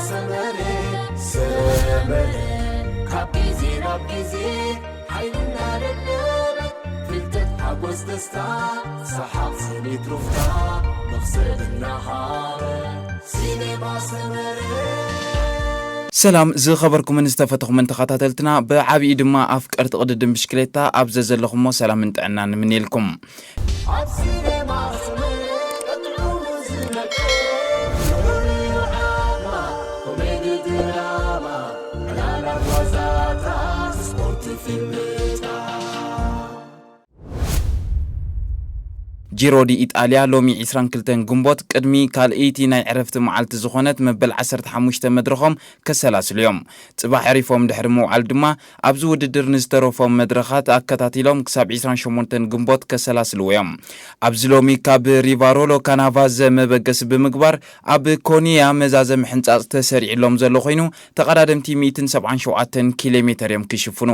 ሰመረ ሰመረ ካብ ግዜ ናብ ግዜ ሓይልና ደደበ ፍልጠት ሓጎስ ደስታ ሰሓቕ ስኒት ሩፍታ መኽሰብ እናሃረ ሲኔማ ሰመረ። ሰላም ዝኸበርኩምን ዝተፈተኹምን ተኸታተልትና፣ ብዓብዪ ድማ ኣፍቀርቲ ቅድድም ብሽክሌታ ኣብ ዘዘለኹሞ ሰላምን ጥዕናን ንምንየልኩም። ኣብ ሲኔማ ሰመረ ጥዑሙ ዝነቅል ንዑ ዓማ ኮሜዲ ድራማ ዕላላት ዋዛታት ስፖርት ፊልምታት። ጂሮ ዲ ኢጣልያ ሎሚ ዕስራን ክልተን ግንቦት ቅድሚ ካልኣይቲ ናይ ዕረፍቲ መዓልቲ ዝኾነት መበል ዓሰርተ ሓሙሽተ መድረኾም ከሰላስሉ እዮም። ጽባሕ ዕሪፎም ድሕሪ ምውዓል ድማ ኣብዚ ውድድር ንዝተረፎም መድረኻት ኣከታቲሎም ክሳብ ዕስራን ሸሞንተን ግንቦት ከሰላስልዎ እዮም። ኣብዚ ሎሚ ካብ ሪቫሮሎ ካናቫዘ መበገሲ ብምግባር ኣብ ኮኒያ መዛዘሚ ሕንጻጽ ተሰሪዕሎም ዘሎ ኮይኑ ተቐዳደምቲ ሚእትን ሰብዓን ሸውዓተን ኪሎ ሜተር እዮም ክሽፍኑ።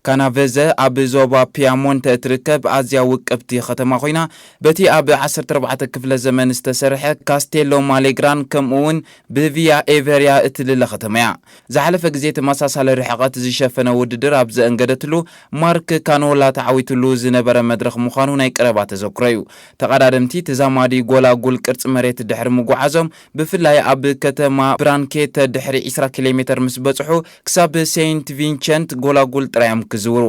ካናቨዘ ኣብ ዞባ ፒያሞንተ እትርከብ ኣዝያ ውቅብቲ ከተማ ኮይና በቲ ኣብ ዓሰርተ ኣርባዕተ ክፍለ ዘመን ዝተሰርሐ ካስቴሎ ማሌግራን ከምኡ እውን ብቪያ ኤቨርያ እትልለ ከተማ እያ። ዝሓለፈ ግዜ ተመሳሳሊ ርሕቐት ዝሸፈነ ውድድር ኣብ ዘእንገደትሉ ማርክ ካኖላ ተዓዊትሉ ዝነበረ መድረኽ ምዃኑ ናይ ቀረባ ተዘክሮ እዩ። ተቐዳደምቲ ተዛማዲ ጎላጉል ቅርጺ መሬት ድሕሪ ምጉዓዞም ብፍላይ ኣብ ከተማ ብራንኬተ ድሕሪ ዕስራ ኪሎ ሜተር ምስ በጽሑ ክሳብ ሴንት ቪንቸንት ጎላጉል ጥራዮም ክዝውሩ።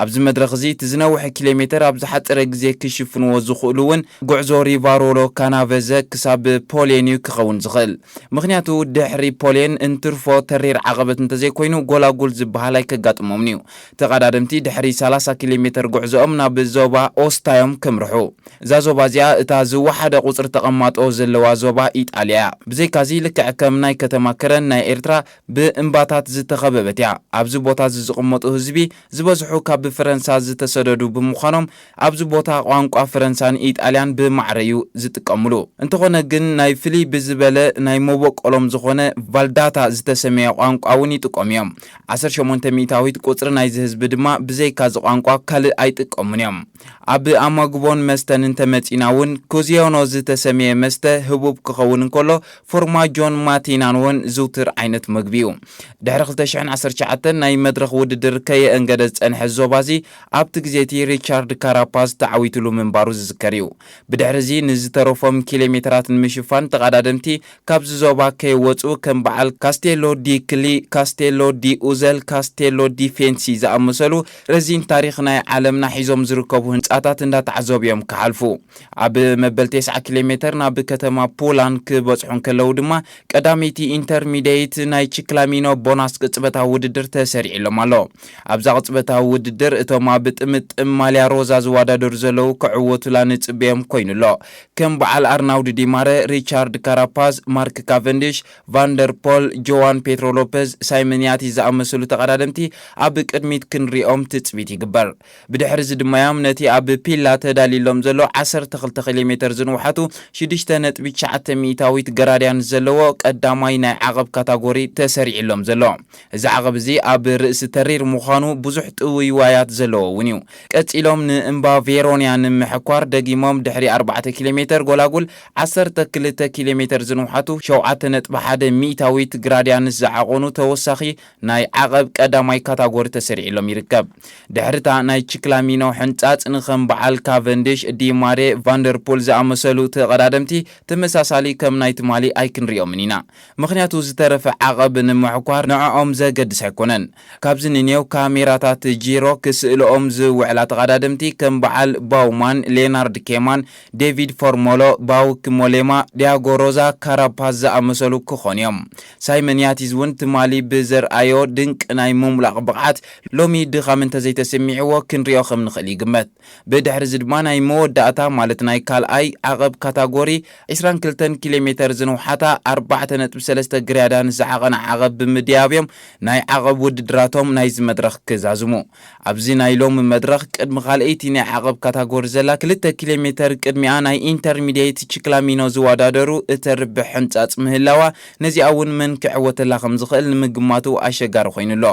ኣብዚ መድረኽ እዚ እቲ ዝነውሐ ኪሎ ሜተር ኣብ ዝሓጸረ ግዜ ክሽፍንዎ ዝኽእሉ እውን ጉዕዞ ሪቫሮሎ ካናቨዘ ክሳብ ፖሌን እዩ ክኸውን ዝኽእል። ምኽንያቱ ድሕሪ ፖሌን እንትርፎ ተሪር ዓቐበት እንተዘይኮይኑ ጎላጉል ዝበሃል ኣይከጋጥሞምን እዩ። ተቐዳደምቲ ድሕሪ ሰላሳ ኪሎ ሜተር ጉዕዞኦም ናብ ዞባ ኦስታዮም ከምርሑ። እዛ ዞባ እዚኣ እታ ዝወሓደ ቁጽሪ ተቐማጦ ዘለዋ ዞባ ኢጣልያ እያ። ብዘይካዚ ልክዕ ከም ናይ ከተማ ከረን ናይ ኤርትራ ብእምባታት ዝተኸበበት እያ። ኣብዚ ቦታ እዚ ዝቕመጡ ህዝቢ ዝበዝሑ ካብ ፈረንሳ ዝተሰደዱ ብምዃኖም ኣብዚ ቦታ ቋንቋ ፈረንሳን ኢጣልያን ብማዕረ እዩ ዝጥቀምሉ። እንተኾነ ግን ናይ ፍልይ ብዝበለ ናይ መበቆሎም ዝኾነ ቫልዳታ ዝተሰመየ ቋንቋ እውን ይጥቀሙ እዮም። ዓሰርተ ሸሞንተ ሚእታዊት ቁጽሪ ናይዚ ህዝቢ ድማ ብዘይካ እዚ ቋንቋ ካልእ ኣይጥቀሙን እዮም። ኣብ ኣማግቦን መስተን እንተመጺና እውን ኮዚዮኖ ዝተሰመየ መስተ ህቡብ ክኸውን እንከሎ ፎርማጆን ማቲናን እውን ዝውትር ዓይነት መግቢ እዩ። ድሕሪ ክልተ ሽሕን ዓሰርተ ትሽዓተን ናይ መድረኽ ውድድር ከየእንገደ ዝጸንሐ ዞባ እዚ ኣብቲ ግዜ እቲ ሪቻርድ ካራፓዝ ተዓዊትሉ ምንባሩ ዝዝከር እዩ። ብድሕሪ እዚ ንዝተረፎም ኪሎ ሜተራት ንምሽፋን ተቐዳደምቲ ካብዚ ዞባ ከይወጹ ከም በዓል ካስቴሎ ዲ ክሊ፣ ካስቴሎ ዲ ኡዘል፣ ካስቴሎ ዲ ፌንሲ ዝኣመሰሉ ረዚን ታሪኽ ናይ ዓለምና ሒዞም ዝርከቡ ህንጻታት እንዳተዓዘቡ እዮም ክሓልፉ። ኣብ መበል ተስዓ ኪሎ ሜተር ናብ ከተማ ፑላን ክበጽሑ እንከለዉ ድማ ቀዳመይቲ ኢንተርሚደይት ናይ ቺክላሚኖ ቦናስ ቅጽበታዊ ውድድር ተሰሪዕሎም ኣሎ። ኣብዛ ቅጽበታዊ ውድድር እቶም ኣብ ጥምጥም ማልያ ሮዛ ዝወዳደሩ ዘለዉ ክዕወቱላ ንጽበዮም ኮይኑ ኣሎ። ከም በዓል ኣርናውድ ዲማረ፣ ሪቻርድ ካራፓዝ፣ ማርክ ካቨንዲሽ፣ ቫንደር ፖል፣ ጆዋን ፔትሮ ሎፐዝ፣ ሳይመን ያቲ ዝኣመሰሉ ተቐዳደምቲ ኣብ ቅድሚት ክንሪኦም ትጽቢት ይግበር። ብድሕሪ እዚ ድማ እዮም ነቲ ኣብ ፒላ ተዳልዩሎም ዘሎ ዓሰርተ ክልተ ኪሎ ሜተር ዝንውሓቱ ሽዱሽተ ነጥቢ ትሽዓተ ሚእታዊት ግራድያን ዘለዎ ቀዳማይ ናይ ዓቐብ ካታጎሪ ተሰሪዕሎም ዘሎ። እዚ ዓቐብ እዚ ኣብ ርእሲ ተሪር ምዃኑ ብዙሕ ጥውይዋያት ዘለዎ እውን እዩ። ቀጺሎም ንእምባ ቬሮንያ ንምሕኳር ደጊሞም ድሕሪ ኣርባዕተ ኪሎ ሜተር ጎላጉል ዓሰርተ ክልተ ኪሎ ሜተር ዝንውሓቱ ሸውዓተ ነጥቢ ሓደ ሚእታዊት ግራድያንስ ዝዓቖኑ ተወሳኺ ናይ ዓቐብ ቀዳማይ ካታጎሪ ተሰሪዕሎም ይርከብ። ድሕሪታ ናይ ቺክላሚኖ ሕንጻጽ ንኸም በዓል ካቨንዲሽ፣ ዲማሬ፣ ቫንደርፑል ዝኣመሰሉ ተቐዳደምቲ ተመሳሳሊ ከም ናይ ትማሊ ኣይክንሪኦምን ኢና። ምኽንያቱ ዝተረፈ ዓቐብ ንምሕኳር ንዕኦም ዘገድስ ኣይኮነን። ካብዚ ንኔው ካሜራታት ጂሮ ክስእልኦም ዝውዕላ ተቐዳደምቲ ከም በዓል ባውማን፣ ሌናርድ ኬማን፣ ዴቪድ ፎርሞሎ፣ ባውክ ሞሌማ፣ ዲያጎ ሮዛ፣ ካራፓዝ ዝኣመሰሉ ክኾኑ እዮም። ሳይመን ያቲዝ እውን ትማሊ ብዘርኣዮ ድንቂ ናይ ምሙላቕ ብቕዓት ሎሚ ድኻም እንተዘይተሰሚዕዎ ክንሪኦ ከም ንኽእል ይግመት። ብድሕሪ እዚ ድማ ናይ መወዳእታ ማለት ናይ ካልኣይ ዓቐብ ካታጎሪ ዕስራን ክልተን ኪሎ ሜተር ዝንውሓታ ኣርባዕተ ነጥቢ ሰለስተ ግርያዳን ዝዓቐና ዓቐብ ብምድያብ እዮም ናይ ዓቐብ ውድድራቶም ናይዚ መድረኽ ክዛዝሙ። ኣብዚ ናይ ሎሚ መድረኽ ቅድሚ ካልኣይቲ ናይ ዓቐብ ካታጎሪ ዘላ ክልተ ኪሎ ሜተር ቅድሚኣ ናይ ኢንተርሚዲየት ቺክላሚኖ ዝወዳደሩ እተርብሕ ሕንጻጽ ምህላዋ፣ ነዚኣ እውን መን ክዕወተላ ከም ዝኽእል ንምግማቱ ኣሸጋሪ ኮይኑ ኣሎ።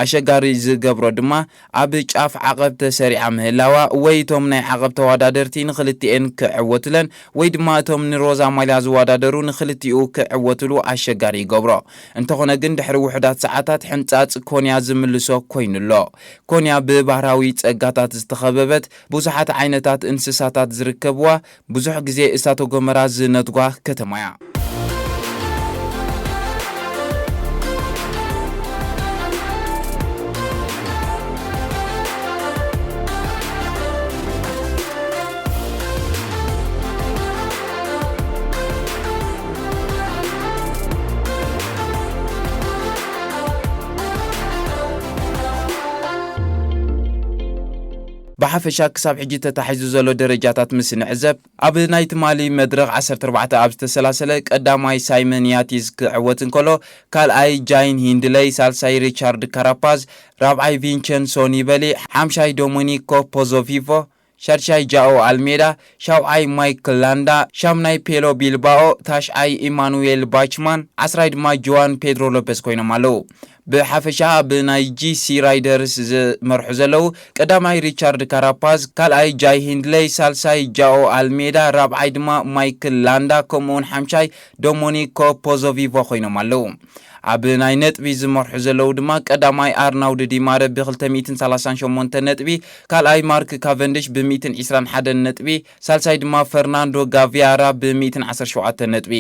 ኣሸጋሪ ዝገብሮ ድማ ኣብ ጫፍ ዓቐብ ተሰሪዓ ምህላዋ፣ ወይ እቶም ናይ ዓቐብ ተወዳደርቲ ንኽልቲኤን ክዕወቱለን ወይ ድማ እቶም ንሮዛ ማልያ ዝወዳደሩ ንኽልቲኡ ክዕወቱሉ ኣሸጋሪ ይገብሮ። እንተኾነ ግን ድሕሪ ውሑዳት ሰዓታት ሕንጻጽ ኮንያ ዝምልሶ ኮይኑ ኣሎ። ኮንያ ብባህራዊ ጸጋታት ዝተኸበበት ብዙሓት ዓይነታት እንስሳታት ዝርከብዋ ብዙሕ ግዜ እሳተ ጎመራ ዝነትጓ ከተማ እያ። ብሓፈሻ ክሳብ ሕጂ ተታሒዙ ዘሎ ደረጃታት ምስ ንዕዘብ፣ ኣብ ናይ ትማሊ መድረኽ ዓሰርተ ኣርባዕተ ኣብ ዝተሰላሰለ ቀዳማይ ሳይመን ያቲስ ክዕወት እንከሎ፣ ካልኣይ ጃይን ሂንድለይ፣ ሳልሳይ ሪቻርድ ካራፓዝ፣ ራብዓይ ቪንቸንሶ ኒበሊ፣ ሓምሻይ ዶሚኒኮ ፖዞቪቮ፣ ሻድሻይ ጃኦ ኣልሜዳ፣ ሻውዓይ ማይክል ላንዳ፣ ሻምናይ ፔሎ ቢልባኦ፣ ታሽዓይ ኢማኑኤል ባችማን፣ ዓስራይ ድማ ጆዋን ፔድሮ ሎፔስ ኮይኖም ኣለዉ። ብሓፈሻ ብናይ ጂ ሲ ራይደርስ ዝመርሑ ዘለዉ ቀዳማይ ሪቻርድ ካራፓዝ፣ ካልኣይ ጃይ ሂንድለይ፣ ሳልሳይ ጃኦ ኣልሜዳ፣ ራብዓይ ድማ ማይክል ላንዳ ከምኡውን ሓምሻይ ዶሞኒኮ ፖዞቪቮ ኮይኖም ኣለዉ። ኣብ ናይ ነጥቢ ዝመርሑ ዘለዉ ድማ ቀዳማይ ኣርናውድ ዲማረ ብ ክልተ ሚእትን ሰላሳን ሸሞንተ ነጥቢ፣ ካልኣይ ማርክ ካቨንድሽ ብ ሚእትን ዕስራን ሓደን ነጥቢ፣ ሳልሳይ ድማ ፈርናንዶ ጋቪያራ ብ ሚእትን ዓሰርተ ሸውዓተ ነጥቢ።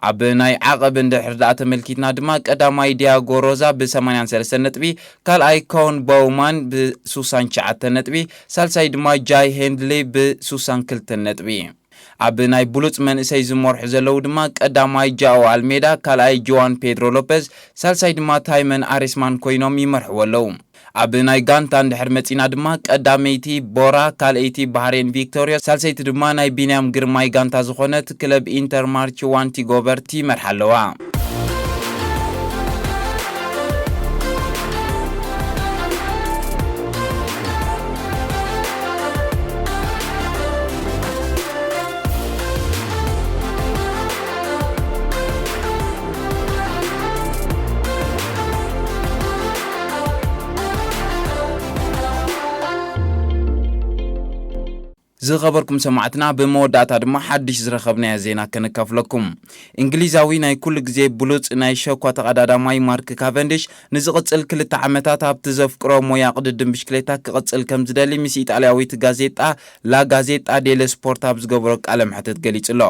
ኣብ ናይ ዓቐብ እንድሕር ደኣ ተመልኪትና ድማ ቀዳማይ ዲያጎ ሮዛ ብ ሰማንያን ሰለስተን ነጥቢ፣ ካልኣይ ኮን ቦውማን ብ ሱሳን ትሽዓተ ነጥቢ፣ ሳልሳይ ድማ ጃይ ሄንድሊ ብ ሱሳን ክልተን ነጥቢ። ኣብ ናይ ብሉጽ መንእሰይ ዝመርሑ ዘለዉ ድማ ቀዳማይ ጃኦ ኣልሜዳ፣ ካልኣይ ጆዋን ፔድሮ ሎፔዝ፣ ሳልሳይ ድማ ታይመን ኣሬስማን ኮይኖም ይመርሕዎ ኣለዉ። ኣብ ናይ ጋንታ እንድሕር መጺና ድማ ቀዳመይቲ ቦራ፣ ካልኣይቲ ባህሬን ቪክቶርዮ፣ ሳልሰይቲ ድማ ናይ ቢንያም ግርማይ ጋንታ ዝኾነት ክለብ ኢንተር ማርች ዋንቲ ጎበርቲ ይመርሓ ኣለዋ። ዝኸበርኩም ሰማዕትና፣ ብመወዳእታ ድማ ሓድሽ ዝረኸብናዮ ዜና ከነካፍለኩም። እንግሊዛዊ ናይ ኩሉ ግዜ ብሉጽ ናይ ሸኳ ተቐዳዳማይ ማርክ ካቨንድሽ ንዝቕጽል ክልተ ዓመታት ኣብቲ ዘፍቅሮ ሞያ ቅድድም ብሽክሌታ ክቕጽል ከም ዝደሊ ምስ ኢጣልያዊት ጋዜጣ ላ ጋዜጣ ዴለ ስፖርት ኣብ ዝገበሮ ቃለ መሕትት ገሊጹ ኣሎ።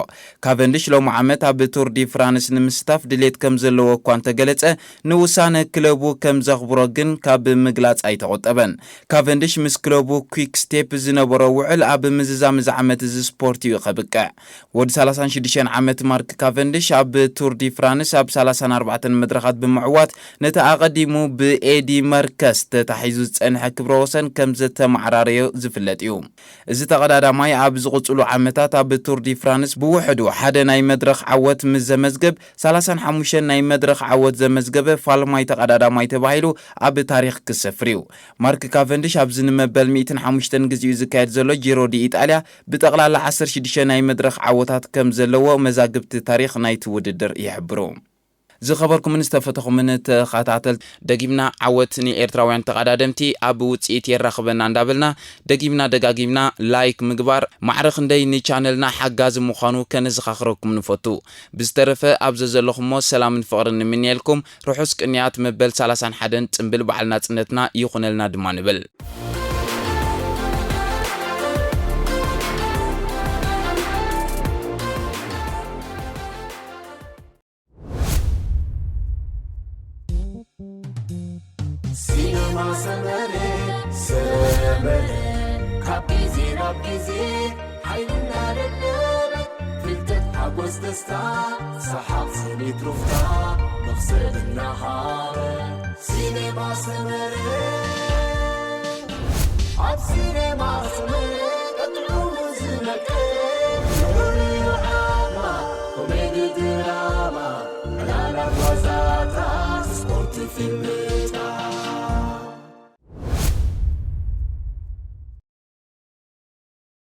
ካቨንድሽ ሎሚ ዓመት ኣብ ቱር ዲ ፍራንስ ንምስታፍ ድሌት ከም ዘለዎ እኳ እንተገለጸ፣ ንውሳነ ክለቡ ከም ዘኽብሮ ግን ካብ ምግላጽ ኣይተቖጠበን። ካቨንድሽ ምስ ክለቡ ኩክ ስቴፕ ዝነበሮ ውዕል ኣብ ምዝዛም እዚ ዓመት እዚ ስፖርት እዩ ከብቅዕ። ወዲ ሰላሳን ሽዱሽተን ዓመት ማርክ ካቨንድሽ ኣብ ቱር ዲ ፍራንስ ኣብ ሰላሳን ኣርባዕተን መድረኻት ብምዕዋት ነቲ ኣቐዲሙ ብኤዲ መርከስ ተታሒዙ ዝጸንሐ ክብረ ወሰን ከም ዘተመዓራረዮ ዝፍለጥ እዩ። እዚ ተቐዳዳማይ ኣብ ዝቕጽሉ ዓመታት ኣብ ቱር ዲ ፍራንስ ብውሕዱ ሓደ ናይ መድረኽ ዓወት ምስ ዘመዝግብ፣ ሰላሳን ሓሙሽተን ናይ መድረኽ ዓወት ዘመዝገበ ፋልማይ ተቐዳዳማይ ተባሂሉ ኣብ ታሪኽ ክሰፍር እዩ። ማርክ ካቨንድሽ ኣብዚ ንመበል ሚእትን ሓሙሽተን ግዜኡ ዝካየድ ዘሎ ጂሮ ዲ ኢጣልያ ብጠቕላላ ዓሰርተ ሽዱሽተ ናይ መድረኽ ዓወታት ከም ዘለዎ መዛግብቲ ታሪኽ ናይቲ ውድድር ይሕብሩ። ዝኸበርኩምን ዝተፈተኹምን ተኸታተል፣ ደጊምና ዓወት ንኤርትራውያን ተቐዳደምቲ ኣብ ውጽኢት የራኽበና እንዳበልና፣ ደጊምና ደጋጊምና ላይክ ምግባር፣ ማዕረ ክንደይ ንቻነልና ሓጋዚ ምዃኑ ከነዘኻኽረኩም ንፈቱ። ብዝተረፈ ኣብ ዘዘለኹሞ ሰላምን ፍቕርን ንምንየልኩም። ርሑስ ቅንያት መበል ሰላሳን ሓደን ጽምብል በዓል ናጽነትና ይኹነልና ድማ ንብል። ሲነማ ሰመረ፣ ሰመረ፣ ካብ ግዜ ናብ ግዜ ሓይልና ደደበ፣ ፍልጠት፣ ሓጎስ፣ ደስታ፣ ሰሓቕ፣ ስኒት፣ ሩፍታ፣ መኽሰብ እናሃበ። ሲነማ ሰመረ፣ ኣብ ሲነማ ሰመረ፣ ቀጥዑ ዝነቀ፣ ፍቕሪ፣ ዓማ፣ ኮሜዲ፣ ድራማ፣ ዕላላት፣ ዋዛታት፣ ስፖርት፣ ፊልም፣